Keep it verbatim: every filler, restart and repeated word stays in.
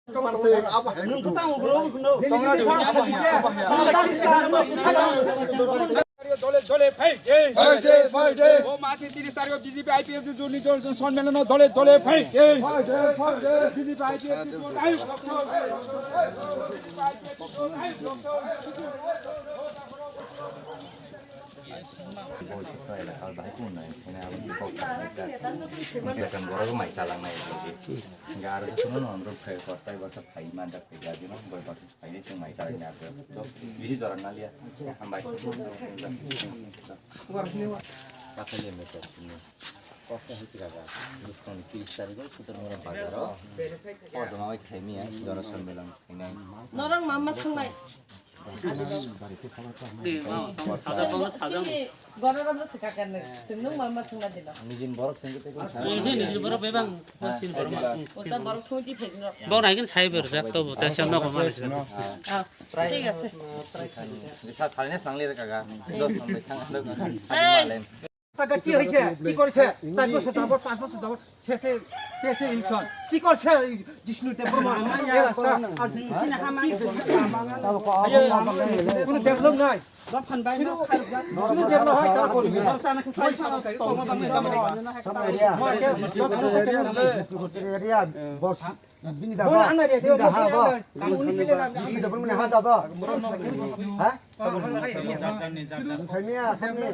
Nwng kwtang ugrok hwno. Dole dole fight, eh. Fight, eh, fight, eh. O masi tiri sari B J P I P F T joni jol son melano dole dole fight, eh. Fight, eh, fight, eh. B J P I P F T joni jol son melano dole dole fight, eh. Bol se to elakar bahai kun nai, kene abo bol sa nai ta. Mungkin kan borok mai chalang nai lagi. Gar se suno non ro khai kortai basa phai man da khai jadi no, bol basa phai ni chung mai chalang nai ta. To bisi joran na liya. Hambai. Bakal ya mecha sini. Koska hisi gaga. Buskon kiri sari gol putar mura bazaro. Oh, dama wai khai mi ya, joran son melang khai nai. Norok mama sangnai. Nijin borok sengke te ko. Nijin borok bebang. Uta borok thumi di phedin rok. Bo nai kin sai ber jak to bo ta sam na ko ma. Ah, thik ase. Sa sal nes nang le ka ga. Dor thang bai thang lo ka. Ei! Malen. টাকা কি হয়েছে? কি করেছে? চার বছর যাবত, পাঁচ বছর যাবত শেষে, শেষে ইলেকশন। কি করছে এই জিষ্ণু দেববর্মা? এই রাস্তা আর কি? কোনো ডেভেলপ নাই। শুধু, শুধু ডেভেলপ হয়, তারা করবে। Bini da ha ba? Bini da ha ba? Ha? Khaimia, khaimia.